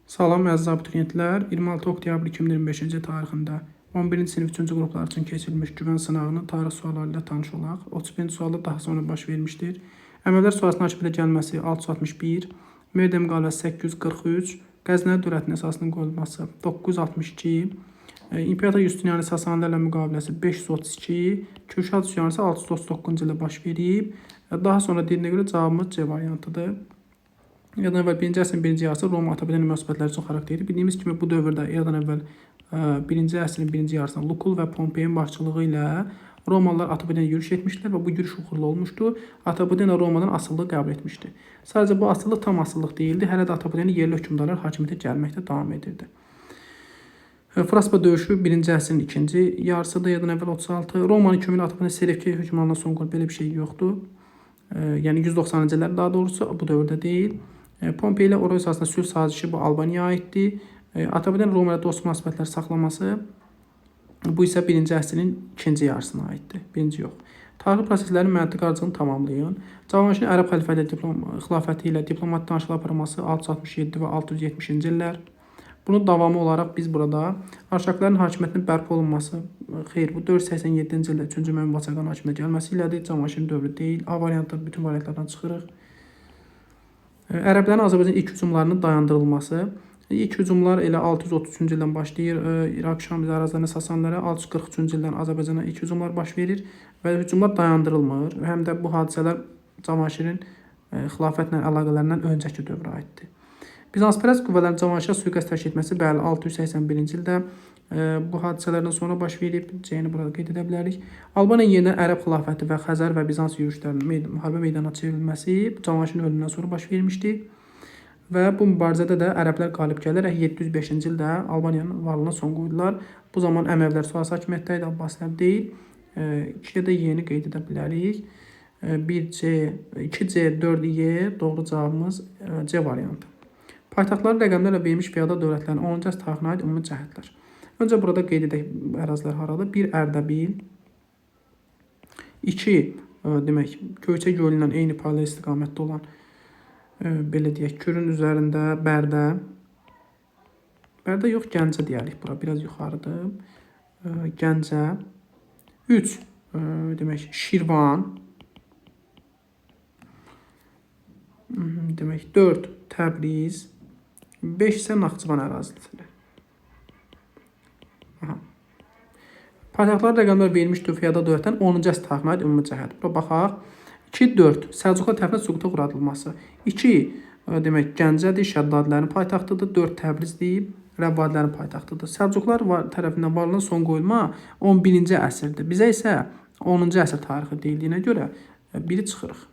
Salam əziz abituriyentlər, 26 oktyabr 2025-ci tarixində 11-ci sinif 3-cü qruplar üçün keçirilmiş güvən sınağının tarix sualları ilə tanış olaq. 31-ci sualda daha sonra baş vermişdir. Əməvilər sülaləsinin hakimiyyətə gəlməsi 661, Merdə müqaviləsi 843, Qəznəli dövlətinin əsasının qoyulması 962, İmperator Justinianın Sasanilərlə müqaviləsi 532, Kürşad üsyanı isə 639-cu ildə baş verib. Daha sonra dediyinə görə cavabımız C variantıdır. Eradan əvvəl 1-ci əsrin birinci yarısı Roma Atabədən münasibətləri üçün xarakterlidir. Bildiyimiz kimi bu dövrdə eradan əvvəl 1-ci əsrin birinci yarısında Lukul və Pompeyin başçılığı ilə Romalılar Atabədən yürüş etmişlər və bu yürüş uğurlu olmuşdu. Atabədən Romadan asılılıq qəbul etmişdi. Sadəcə bu asılılıq tam asılılıq deyildi. Hələ də Atabədən yerli hökmdarlar hakimiyyətə gəlməkdə davam edirdi. Fraspa döyüşü 1-ci əsrin ikinci yarısıdır, eradan əvvəl 36. Romanın köməyi ilə Atabədən Selevki hökmdarlığına son qoyuldu. Belə bir şey yoxdur. Yəni 190-cı illər daha doğrusu bu dövrdə deyil. Pompey ilə Oroyos arasında sülh sazişi bu Albaniyaya aiddir. Atabədən Roma ilə dost münasibətlər saxlaması bu isə 1-ci əsrin ikinci yarısına aiddir. Birinci yox. Tarixi proseslərin məntiqi ardıcılığını tamamlayın. Cavanşirin Ərəb xəlifəli xilafəti ilə diplomat danışıqlar aparılması 667 və 670-ci illər. Bunun davamı olaraq biz burada Arşakların hakimiyyətinin bərpa olunması, xeyr, bu 487-ci ildə 3-cü Mömin Vaçaqanın hakimiyyətə gəlməsi ilədir. Cavanşirin dövrü deyil. A variantı bütün variantlardan çıxırıq. Ərəblərin Azərbaycan ilk hücumlarının dayandırılması. İlk hücumlar elə 633-cü ildən başlayır. İraq, Şam ərazilərinə, Sasanilərə 643-cü ildən Azərbaycana ilk hücumlar baş verir və hücumlar dayandırılmır. Həm də bu hadisələr Cavanşirin xilafətlə əlaqələrindən öncəki dövrə aiddir. Bizanspərəst qüvvələrin Cavanşirə sui-qəsd təşkil etməsi bəli 681-ci ildə bu hadisələrdən sonra baş verib. C-ni burada qeyd edə bilərik. Albaniya yenidən Ərəb xilafəti və Xəzər və Bizans yürüşlərinin müharibə meydanına çevrilməsi Cavanşirin ölümündən sonra baş vermişdi. Və bu mübarizədə də ərəblər qalib gələrək 705-ci ildə Albaniyanın varlığına son qoydular. Bu zaman Əməvilər sülaləsi hakimiyyətdə idi, Abbasilər deyil. 2-də də Y-ni qeyd edə bilərik. 1C, 2C, 4Y doğru cavabımız C variantı. Paytaxtları rəqəmlərlə verilmiş feodal dövlətlərin 10-cu əsr tarixinə aid ümumi cəhətlər. Öncə burada qeyd edək ərazilər haradır? 1 Ərdəbil, 2 demək Göyçə gölü ilə eyni paralel istiqamətdə olan belə deyək, Kürün üzərində Bərdə. Bərdə yox, Gəncə deyərik bura, biraz yuxarıdır. Gəncə. 3 demək Şirvan. Demək 4 Təbriz. 5 isə Naxçıvan ərazisi. Aha. Paytaxtlar rəqəmlər verilmişdir feodal dövlətlərin 10-cu əsr tarixinə aid ümumi cəhət. Bura baxaq. 2 4 Səlcuqlar tərəfindən süquta uğradılması. 2 demək Gəncədir, Şəddadilərin paytaxtıdır. 4 Təbriz deyib, Rəvvadilərin paytaxtıdır. Səlcuqlar tərəfindən varlığına son qoyulma 11-ci əsrdir. Bizə isə 10-cu əsr tarixi deyildiyinə görə biri çıxırıq.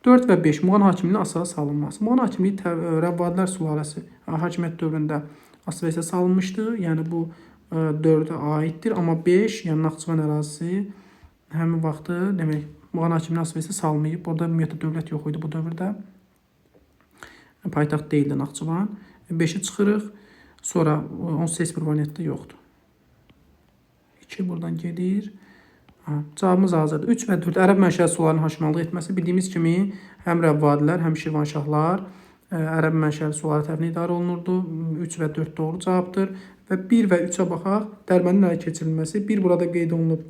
4 və 5 Muğan hakimliyinin asığa salınması. Muğan hakimliyi Rəvvadilər sülaləsi hakimiyyət dövründə asığa salınmışdı. Yəni bu 4-ə aiddir. Amma 5, yəni Naxçıvan ərazisi həmin vaxtı demək Muğan hakimliyini asığa salmayıb. Orada ümumiyyətlə dövlət yox idi bu dövrdə. Paytaxt deyildi Naxçıvan. 5-i çıxırıq. Sonra onsuz heç bir variantda yoxdur. 2 buradan gedir. Aha, cavabımız hazırdır. 3 və 4 ərəb mənşəli suların hakimlıq etməsi. Bildiyimiz kimi həm Rəvvadilər, həm Şirvanşahlar ərəb mənşəli suları tərəfindən idarə olunurdu. 3 və 4 doğru cavabdır. Və 1 və 3-ə baxaq. Dərbəndin ələ keçirilməsi. 1 burada qeyd olunub.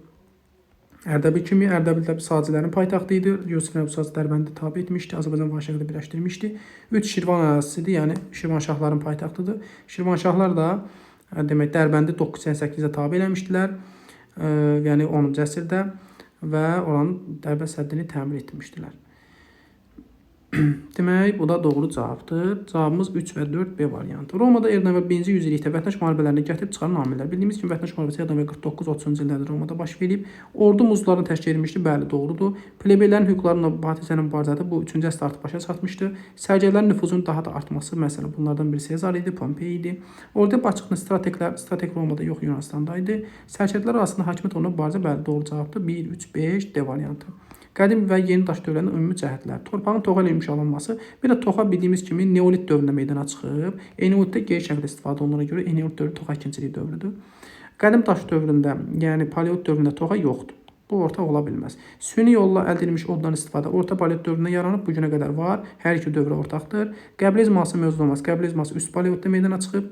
Ərdəbil kimi Ərdəbil də Sacilərin paytaxtı idi. Yusuf Nəbsac Dərbəndi tabe etmişdi. Azərbaycan Vaşəqdə birləşdirmişdi. 3 Şirvan ərazisidir, yəni Şirvanşahların paytaxtıdır. Şirvanşahlar da demək Dərbəndi 988-də tabe eləmişdilər. Yəni 10-cu əsrdə və oranın Dərbənd səddini təmir etmişdilər. Demək, bu da doğru cavabdır. Cavabımız 3 və 4 B variantı. Romada eradan əvvəl 1-ci yüzillikdə vətəndaş müharibələrini gətirib çıxaran amillər. Bildiyimiz kimi vətəndaş müharibəsi eradan əvvəl 49-30-cu illərdə Romada baş verib. Ordu muzlarını təşkil edilmişdi. Bəli, doğrudur. Plebeylərin hüquqlarına mübahisənin mübarizədə bu 3-cü əsrdə artıq başa çatmışdı. Sərgərlərin nüfuzunun daha da artması, məsələn, bunlardan biri Sezar idi, Pompey idi. Orduya başçılığını strateglər, strateg Romada yox, Yunanistanda idi. Sərkərdələr arasında hakimiyyət uğrunda mübarizə, bəli, doğru cavabdır. 1, 3, 5 D variantı. Qədim və yeni daş dövrlərinin ümumi cəhətləri. Torpağın toxa ilə yumşalınması. Bir də toxa bildiyimiz kimi neolit dövründə meydana çıxıb. Eneolitdə geniş şəkildə istifadə olunana görə eneolit dövrü toxa əkinçiliyi dövrüdür. Qədim daş dövründə, yəni paleolit dövründə toxa yoxdur. Bu ortaq ola bilməz. Süni yolla əldə edilmiş oddan istifadə orta paleolit dövründə yaranıb, bu günə qədər var. Hər iki dövrə ortaqdır. Qəbilə icması mövcud olmaz. Qəbilə icması üst paleolitdə meydana çıxıb.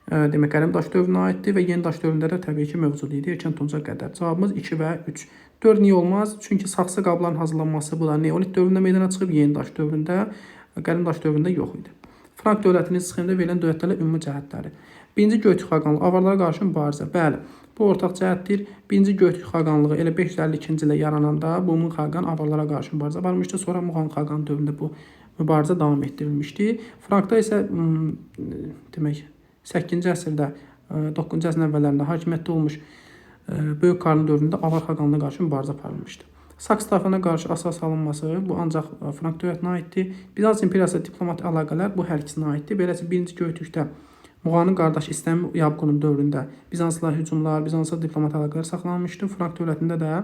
Demək, qədim daş dövrünə aiddir və yeni daş dövründə də təbii ki mövcud idi. Erkən tunca qədər. Cavabımız 2 və 3. 4 niyə olmaz? Çünki saxsı qabların hazırlanması bu da neolit dövründə meydana çıxıb, yeni daş dövründə, qədim daş dövründə yox idi. Frank dövlətinin sxemdə verilən dövlətlərlə ümumi cəhətləri. Birinci Göytürk xaqanlığı avarlara qarşı mübarizə. Bəli, bu ortaq cəhətdir. Birinci Göytürk xaqanlığı elə 552-ci ildə yarananda Bumun xaqan avarlara qarşı mübarizə aparmışdı. Sonra Muğan xaqan dövründə bu mübarizə davam etdirilmişdi. Frankda isə demək 8-ci əsrdə, 9-cu əsrin əvvəllərində hakimiyyətdə olmuş Böyük Karlın dövründə Avar xaqanlığına qarşı mübarizə aparılmışdı. Saks tayfasına qarşı əsas alınması bu ancaq Frank dövlətinə aiddir. Bizans imperiyası diplomatik əlaqələr bu hər ikisinə aiddir. Beləcə birinci Göytürkdə Muğanın qardaşı İstəmi Yabqunun dövründə Bizansla hücumlar, Bizansla diplomatik əlaqələr saxlanmışdı. Frank dövlətində də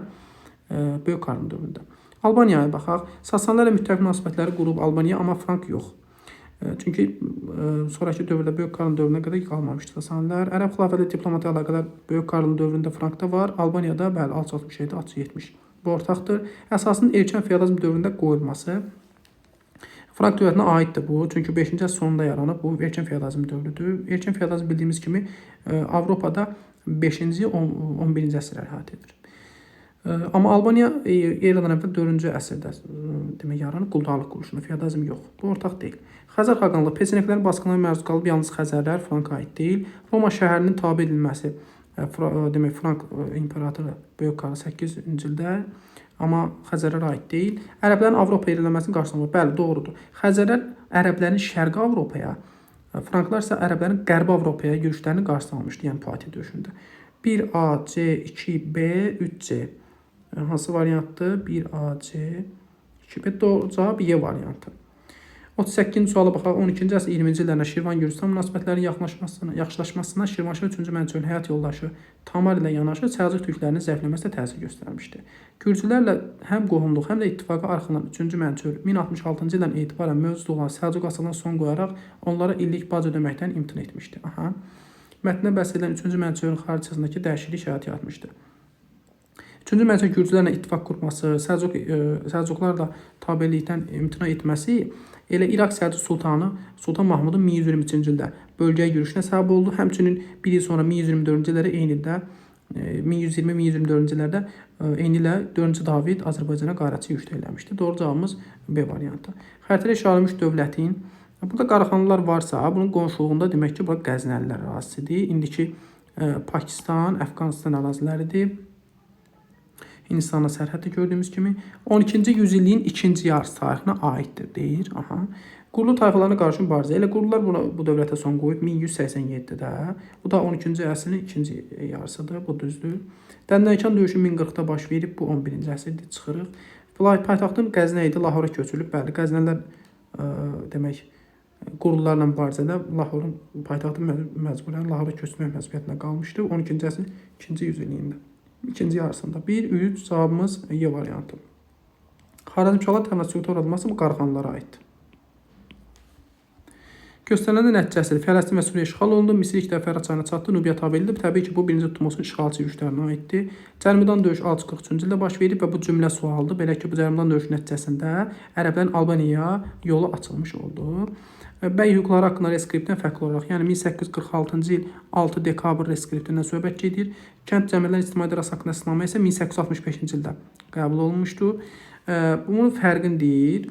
Böyük Karlın dövründə. Albaniyaya baxaq. Sasanlarla müttəfiq münasibətləri qurub Albaniya, amma Frank yox. Çünki sonrakı dövrdə Böyük Karlın dövrünə qədər qalmamışdı Sasanilər. Ərəb xilafəti diplomatik əlaqələr Böyük Karlın dövründə Frankda var. Albaniyada bəli 667, 670. Bu ortaqdır. Əsasının erkən feodalizm dövründə qoyulması Frank dövlətinə aiddir bu. Çünki 5-ci əsr sonunda yaranıb. Bu erkən feodalizm dövrüdür. Erkən feodalizm bildiyimiz kimi Avropada 5-ci, 11-ci əsrlər əhatə edir. Amma Albaniya eradan əvvəl 4-cü əsrdə demək yaranıb quldarlıq quruluşunda, feodalizm yox. Bu ortaq deyil. Xəzər xaqanlığı peçeneklərin basqınına məruz qalıb, yalnız Xəzərlər Franka aid deyil. Roma şəhərinin tabe edilməsi demək Frank imperatoru Böyük Karl 8-ci ildə, amma Xəzərlərə aid deyil. Ərəblərin Avropa irəliləməsinin qarşısını almaq. Bəli, doğrudur. Xəzərlər ərəblərin Şərqi Avropaya, Franklar isə ərəblərin Qərbi Avropaya yürüşlərinin qarşısını almışdı, yəni Puati döyüşündə. 1A, C, 2B, 3C. Hansı variantdır? 1A, C, 2B. Doğru cavab Y variantı. 38-ci suala baxaq. 12-ci əsr 20-ci illərində Şirvan Gürcüstan münasibətlərinin yaxşılaşmasına Şirvanşah 3-cü Mənçörin həyat yoldaşı Tamar ilə yanaşı Səlcuq türklərinin zəifləməsi də təsir göstərmişdi. Gürcülərlə həm qohumluq, həm də ittifaqa arxalanan 3-cü Mənçör 1066-cı ildən etibarən mövcud olan Səlcuq asılına son qoyaraq onlara illik bac ödəməkdən imtina etmişdi. Aha. Mətnə bəhs edilən 3-cü Mənçörin xarici siyasətindəki dəyişiklik şərait yaratmışdı. 3-cü Mənçör Gürcülərlə ittifaq qurması, Səlcuqlarla tabelikdən imtina etməsi elə İraq Səlcuq sultanı Sultan Mahmudun 1123-cü ildə bölgəyə yürüşünə səbəb oldu. Həmçinin bir il sonra 1124-cü illərdə eyni ildə 1120-1124-cü illərdə eyni ilə 4-cü David Azərbaycana qarətçi yürüş eləmişdi. Doğru cavabımız B variantı. Xəritədə işarə olunmuş dövlətin burada Qaraxanlılar varsa, bunun qonşuluğunda demək ki, bura Qəznəlilər ərazisidir. İndiki Pakistan, Əfqanistan əraziləridir. Hindistanla sərhəddə gördüyümüz kimi 12-ci yüzilliyin ikinci yarısı tarixinə aiddir deyir. Aha. Qurlu tayfalarına qarşı mübarizə. Elə Qurlular bu dövlətə son qoyub 1187-də. Bu da 12-ci əsrin ikinci yarısıdır. Bu düzdür. Dəndəkan döyüşü 1040-da baş verib. Bu 11-ci əsrdir. Çıxırıq. Paytaxtın Qəznə idi. Lahora köçürülüb. Bəli, Qəznələr demək Qurlularla mübarizədə Lahorun paytaxtı məcburən Lahora köçürmək məcburiyyətində qalmışdı. 12-ci əsrin ikinci yüzilliyində. İkinci yarısında. 1, 3 cavabımız Y variantı. Xarəzmşahlar tərəfindən süquta uğradılması bu Qaraxanlılara aiddir. Göstərilən nəticəsidir. Fələstin və Suriya işğal olundu. Misir ilk dəfə Fərat çayına çatdı. Nubiya tabe edildi. Təbii ki, bu 1-ci Tutmosun işğalçı yürüşlərinə aiddir. Cərmidan döyüşü 643-cü ildə baş verib və bu cümlə sualdır. Belə ki, bu Cərmidan döyüşü nəticəsində ərəblərin Albaniyaya yolu açılmış oldu. Bəy hüquqları haqqında reskriptdən fərqli olaraq, yəni 1846-cı il 6 dekabr reskriptindən söhbət gedir. Kənd cəmiyyətlərinin ictimai idarəsi haqqında əsasnamə isə 1865-ci ildə qəbul olunmuşdu. Bunun fərqini deyir.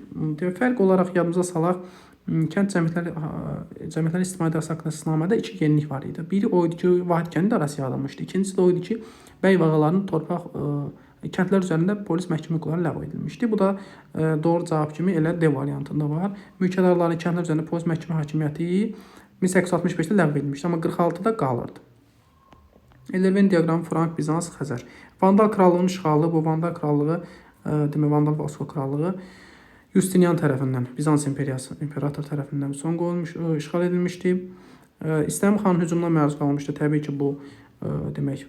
Fərq olaraq yadımıza salaq. Kənd cəmiyyətlərinin ictimai idarəsi haqqında əsasnamədə iki yenilik var idi. Biri o idi ki, vahid kənd idarəsi yaradılmışdı. İkincisi də o idi ki, bəy və ağaların torpaq kəndlər üzərində polis məhkəmə hüquqları ləğv edilmişdi. Bu da doğru cavab kimi elə D variantında var. Mülkədarların kəndlər üzərində polis məhkəmə hakimiyyəti 1865-də ləğv edilmişdi, amma 46-da qalırdı. Ellerven diaqramı Frank, Bizans, Xəzər. Vandal krallığının işğalı, bu Vandal krallığı, demək Vandal və Oskol krallığı Justinian tərəfindən, Bizans imperiyası imperator tərəfindən son qoyulmuş, işğal edilmişdi. İstəmi xanın hücumuna məruz qalmışdı. Təbii ki, bu demək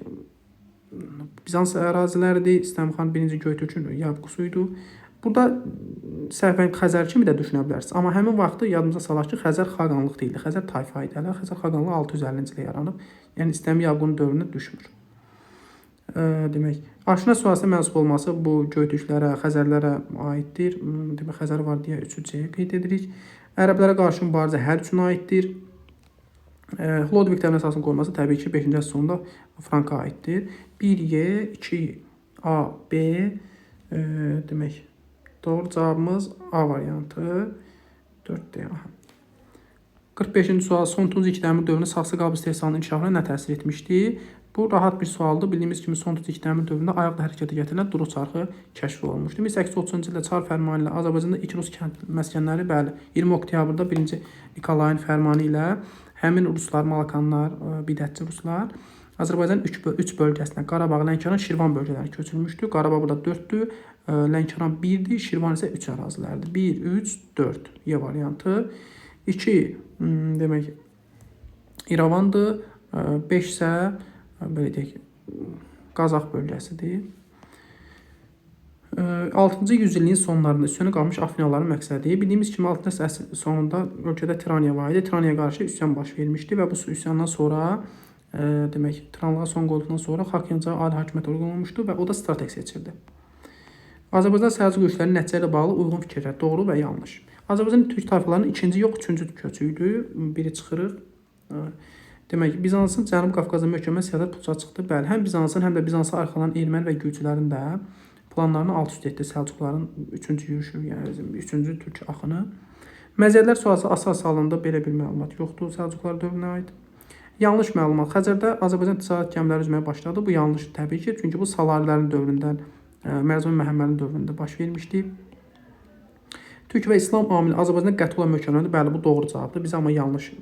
Bizans əraziləridir. İstəmi xan 1-ci Göytürkün yabqusu idi. Burada səhvən Xəzər kimi də düşünə bilərsiniz. Amma həmin vaxtı yadımıza salaq ki, Xəzər xaqanlıq deyildi. Xəzər tayfa idi. Hələ Xəzər xaqanlığı 650-ci ildə yaranıb. Yəni İstəmi Yabqunun dövrünə düşmür. Demək, Aşina sülaləsinə mənsub olması bu Göytürklərə, Xəzərlərə aiddir. Demək, Xəzər var deyə 3-ü C qeyd edirik. Ərəblərə qarşı mübarizə hər üçünə aiddir. Hlodvig dövlət əsasının qoyulması təbii ki, 5-ci əsr sonunda Franka aiddir. 1Y, 2A, B, demək, doğru cavabımız A variantı 4D. Aha. 45-ci sual, son Tunc ilk dəmir dövrünün saxsı qabı istehsalının inkişafına nə təsir etmişdi? Bu rahat bir sualdır. Bildiyimiz kimi son Tunc ilk dəmir dövründə ayaqla hərəkətə gətirilən duru çarxı kəşf olunmuşdu. 1830-cu ildə Çar fərmanı ilə Azərbaycanda ilk rus kənd məskənləri, bəli, 20 oktyabrda 1-ci Nikolayın fərmanı ilə həmin ruslar, malakanlar, bidətçi ruslar Azərbaycanın 3 bölgəsinə, Qarabağ, Lənkəran, Şirvan bölgələri köçürülmüşdü. Qarabağ burada 4-dür, Lənkəran 1-dir, Şirvan isə 3 ərazilərdir. 1, 3, 4 Y variantı. 2, demək, İrəvandır, 5 isə belə deyək, Qazax bölgəsidir. 6-cı yüzilliyin sonlarında üsyana qalmış Afiniyalıların məqsədi. Bildiyimiz kimi 6-cı əsr sonunda ölkədə tiraniya var idi. Tiraniyaya qarşı üsyan baş vermişdi və bu üsyandan sonra, demək, tiranlığa son qoyulduqdan sonra Xalq ali hakimiyyət orqanı olmuşdu və o da strateq seçildi. Azərbaycan Səlcuq yürüşlərinin nəticə ilə bağlı uyğun fikirlər, doğru və yanlış. Azərbaycan türk tayfalarının ikinci yox, üçüncü köçü idi. Biri çıxırıq. Demək, Bizansın Cənubi Qafqazda möhkəmə siyasət puça çıxdı. Bəli, həm Bizansın, həm də Bizansa arxalanan erməni və gürcülərin də planlarını alt-üst etdi Səlcuqların üçüncü yürüşü, yəni üçüncü türk axını. Məziyyətlər sualası asas salındı, belə bir məlumat yoxdur Səlcuqlar dövrünə aid. Yanlış məlumat. Xəzərdə Azərbaycan ticarət gəmiləri üzməyə başladı. Bu yanlış təbii ki, çünki bu Salarilərin dövründən, Mərzun Məhəmmədin dövründə baş vermişdi. Türk və İslam amili Azərbaycanda qətl olan möhkəmləndi. Bəli, bu doğru cavabdır. Biz amma yanlış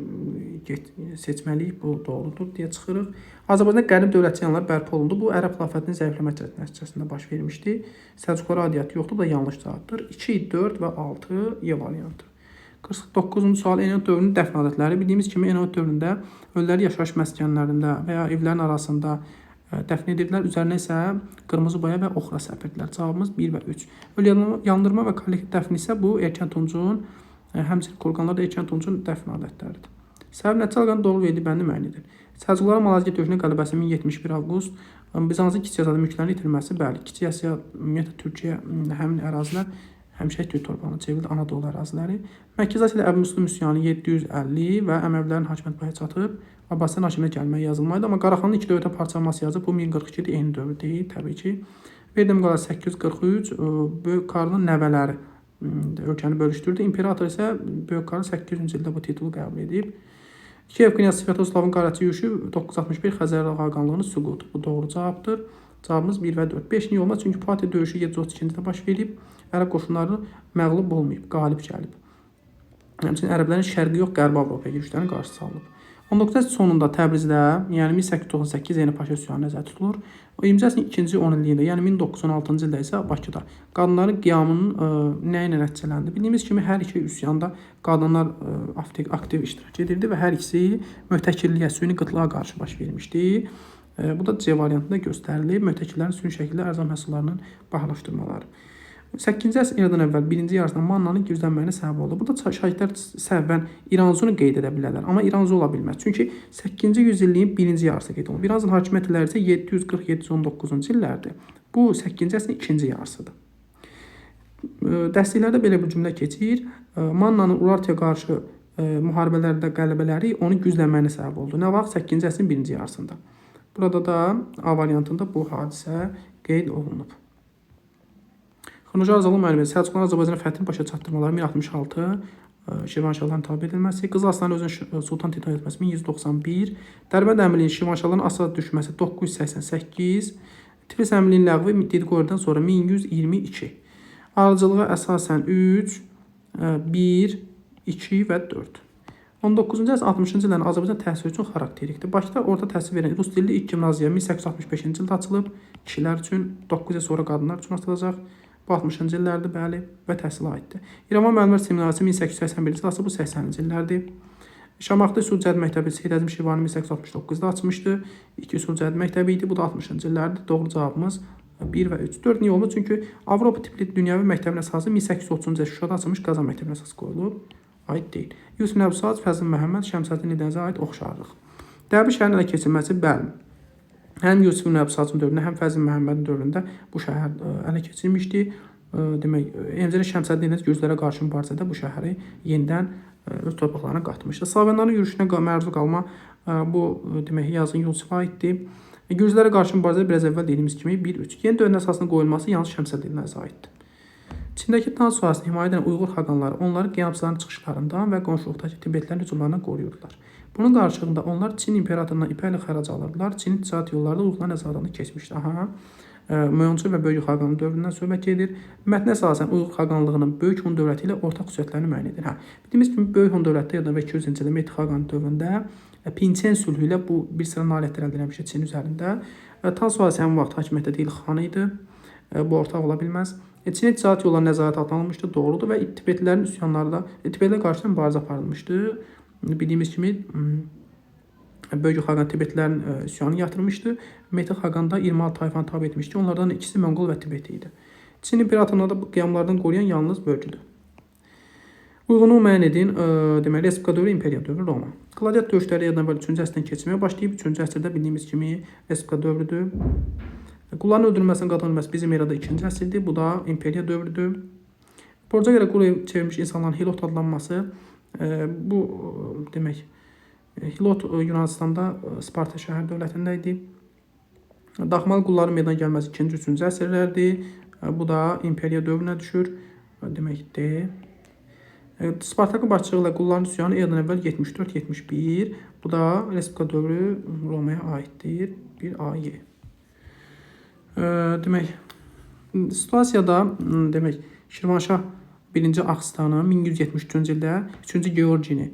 seçməliyik. Bu doğrudur deyə çıxırıq. Azərbaycanda qədim dövlət üsyanları bərpa olundu. Bu ərəb xilafətinin zəifləməsi nəticəsində baş vermişdi. Səlcuqlara aidiyyəti yoxdur. Bu da yanlış cavabdır. 2, 4 və 6 Y variantı. 49-cu sual Eneolit dövrünün dəfn adətləri. Bildiyimiz kimi Eneolit dövründə ölüləri yaşayış məskənlərində və ya evlərin arasında dəfn edirdilər. Üzərinə isə qırmızı boya və oxra səpirdilər. Cavabımız 1 və 3. Ölü yandırma və kollektiv dəfn isə bu erkən tuncun, həmçinin qorqanlar da erkən tuncun dəfn adətləridir. Səbəb nəticə əlaqənin doğru verdiyi bəndi müəyyən edir. Səlcuqların Malazgirt döyüşünün qələbəsi 1071 avqust, Bizansın Kiçik Asiyada mülklərinin itirilməsi, bəli, Kiçik Asiya, ümumiyyətlə Türkiyə, həmin ərazilər həmişə türk torpağına çevrildi, Anadolu əraziləri. Mərkəzi Asiyada Əbu Müslüm üsyanı 750 və Əməvilərin hakimiyyət başa çatıb, Abbasilərin hakimiyyətə gəlməyi yazılmaydı. Amma Qaraxanın iki dövlətə parçalanması yazıb, bu 1042-dir, eyni dövr deyil təbii ki. Verdəm qalası 843, Böyük Karlın nəvələri ölkəni bölüşdürdü. İmperator isə Böyük Karl 800-cü ildə bu titulu qəbul edib. Kiyev knyazı Svyatoslavın qarətçi yürüşü 961 Xəzər xaqanlığının süqutu. Bu doğru cavabdır. Cavabımız 1 və 4. 5 niyə olmaz? Çünki Puati döyüşü 732-ci ildə baş verib. Ərəb qoşunları məğlub olmayıb, qalib gəlib. Həmçinin ərəblərin şərqi yox, Qərbi Avropaya yürüşlərinin qarşısı alınıb. 19-cu əsr sonunda Təbrizdə, yəni 1898 Zeynəb Paşa üsyanı nəzərdə tutulur. 20-ci əsrin ikinci 10 illiyində, yəni 1916-cı ildə isə Bakıda qadınların qiyamının nə ilə nəticələndi? Bildiyimiz kimi hər iki üsyanda qadınlar aktiv iştirak edirdi və hər ikisi möhtəkirliyə, süni qıtlığa qarşı baş vermişdi. Bu da C variantında göstərilib. Möhtəkirlərin süni şəkildə ərzaq məhsullarının bahalaşdırmaları. 8-ci əsr eradan əvvəl birinci yarısında Mannanın gizlənməyinə səbəb oldu. Burada şagirdlər səhvən İranzunu qeyd edə bilərlər, amma İranzu ola bilməz. Çünki 8-ci yüzilliyin birinci yarısı qeyd olunub. İranzunun hakimiyyət illəri isə 740-719-cu illərdir. Bu 8-ci əsrin ikinci yarısıdır. Dərsliklərdə belə bir cümlə keçir. Mannanın Urartuya qarşı müharibələrdə qələbələri onun güclənməyinə səbəb oldu. Nə vaxt? 8-ci əsrin birinci yarısında. Burada da A variantında bu hadisə qeyd olunub. Xronoloji arızalı müəllim, Səlcuqların Azərbaycanın fəthini başa çatdırmaları 1066, Şirvanşahların tabe edilməsi, Qızıl Arslanın özünü sultan titul etməsi 1191, Dərbənd Əmirliyinin Şirvanşahların Asada düşməsi 988, Tiflis Əmirliyinin ləğvi Didqoridən sonra 1122. Ardıcılığa əsasən 3, 1, 2 və 4. 19-cu əsr 60-cı illərin Azərbaycan təhsili üçün xarakterikdir. Bakıda orta təhsil verən rus dilli ilk gimnaziya 1865-ci ildə açılıb. Kişilər üçün, 9 il sonra qadınlar üçün açılacaq. Bu 60-cı illərdir, bəli, və təhsilə aiddir. İrəvan Müəllimlər Seminariyası 1881-ci ildə açılıb, bu 80-ci illərdir. Şamaxı Üsul Cədid Məktəbi Seyid Əzim Şirvani 1869-da açmışdı. İki Üsul Cədid Məktəbi idi, bu da 60-cı illərdir. Doğru cavabımız 1 və 3. 4 niyə olmaz? Çünki Avropa tipli dünyəvi məktəbin əsası 1830-cu ildə Şuşada açılmış Qazan məktəbinə əsas qoyulub. Aid deyil. Yusif Nəbisaz, Fəzl Məhəmməd, Şəmsəddin Eldənizə aid oxşarlıq. Dəbi şəhərin ələ keçirilməsi, bəli. Həm Yusif ibn Əbu Sacın dövründə, həm Fəzli Məhəmmədin dövründə bu şəhər ələ keçirilmişdi. Demək, Emzərə Şəmsəddin ilə gürcülərə qarşı mübarizədə bu şəhəri yenidən öz torpaqlarına qatmışdı. Slavyanların yürüşünə məruz qalma bu demək yazın Yusifə aiddir. Gürcülərə qarşı mübarizədə biraz əvvəl dediyimiz kimi 1-3. Yeni dövrün əsasının qoyulması yalnız Şəmsəddinə aiddir. Çindəki Tan sahəsini himayə edən Uyğur xaqanları onları qiyamçıların çıxışlarından və qonşuluqdakı Tibetlərin hücumlarından qoruyurdular. Bunun qarşılığında onlar Çin imperatorundan ipəklə xərac alırdılar. Çinin ticarət yolları da Uyğurların nəzarətində keçmişdi. Aha. Moyonçu və Böyük Xaqanın dövründən söhbət gedir. Mətnə əsasən Uyğur xaqanlığının Böyük Hun dövləti ilə ortaq xüsusiyyətlərini müəyyən edir. Hə. Bildiyimiz kimi Böyük Hun dövləti ya da 200-cü ildə Mehdi Xaqanın dövründə Pinçen sülhü ilə bu bir sıra nailiyyətlər əldə etmişdi Çin üzərində. Tan sahəsi həmin vaxt hakimiyyətdə deyil, xan idi. Bu ortaq ola bilməz. Çinin ticarət yolları nəzarət altına alınmışdı, doğrudur və Tibetlilərin üsyanları da Tibetlərə qarşı da mübarizə aparılmışdı. Bildiyimiz kimi Böyük Xaqan Tibetlilərin üsyanını yatırmışdı. Mehdi Xaqan da 26 tayfanı tabe etmişdi. Onlardan ikisi Monqol və Tibet idi. Çin imperatorunu da bu qiyamlardan qoruyan yalnız Börcüdür. Uyğunluğu müəyyən edin. Deməli, Respublika dövrü, imperiya dövrü, Roma. Qladiator döyüşləri eradan əvvəl 3-cü əsrdən keçməyə başlayıb. 3-cü əsrdə bildiyimiz kimi Respublika dövrüdür. Qulların öldürülməsinin qadağan edilməsi bizim erada 2-ci əsrdir. Bu da imperiya dövrüdür. Borca görə qul çevirmiş insanların hilot adlanması bu demək Hilot Yunanıstanda Sparta şəhər dövlətində idi. Daxmalı qulların meydana gəlməsi 2-ci, 3-cü əsrlərdir. Bu da imperiya dövrünə düşür. Demək D. Spartakın başçılığı ilə qulların üsyanı eradan əvvəl 74-71. Bu da Respublika dövrü Romaya aiddir. 1 AY. Demək, situasiyada demək Şirvanşah 1-ci Axstanın 1173-cü ildə 3-cü Georgini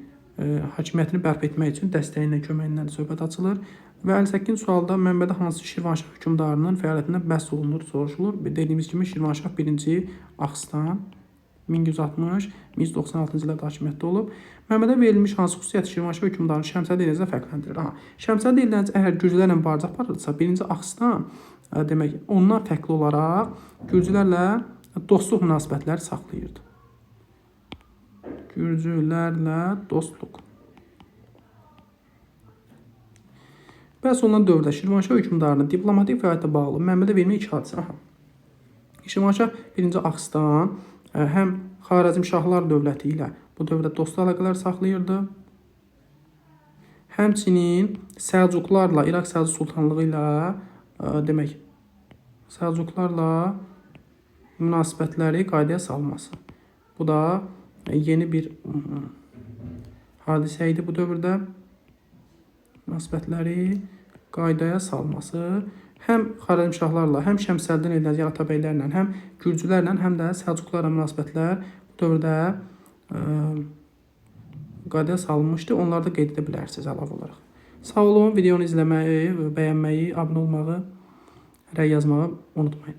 hakimiyyətini bərpa etmək üçün dəstəyindən, köməyindən söhbət açılır. Və 58-ci sualda mənbədə hansı Şirvanşah hökmdarının fəaliyyətindən bəhs olunur, soruşulur. Dediyimiz kimi Şirvanşah 1-ci Axstan 1160-1196-cı illərdə hakimiyyətdə olub. Mənbədə verilmiş hansı xüsusiyyət Şirvanşah hökmdarını Şəmsəddin Eldənizdən fərqləndirir? Aha. Şəmsəddin Eldəniz əgər gürcülərlə mübarizə aparırsa, 1-ci Axstan demək ondan fərqli olaraq gürcülərlə dostluq münasibətləri saxlayırdı. Gürcülərlə dostluq. Bəhs olunan dövrdə Şirvanşah hökmdarının diplomatik fəaliyyətlə bağlı mənbədə verilmiş iki hadisə. Aha. Şirvanşah 1-ci Axstan həm Xarəzmşahlar dövləti ilə bu dövrdə dostluq əlaqələr saxlayırdı. Həmçinin Səlcuqlarla, İraq Səlcuq Sultanlığı ilə demək, Səlcuqlarla münasibətləri qaydaya salması. Bu da yeni bir hadisə idi bu dövrdə. Münasibətləri qaydaya salması həm Xarəzmşahlarla, həm Şəmsəddin Eldəniz, yəni Atabəylərlə, həm Gürcülərlə, həm də Səlcuqlarla münasibətlər bu dövrdə qaydaya salınmışdı. Onları da qeyd edə bilərsiniz əlavə olaraq. Sağ olun, videonu izləməyi, bəyənməyi, abunə olmağı, rəy yazmağı unutmayın.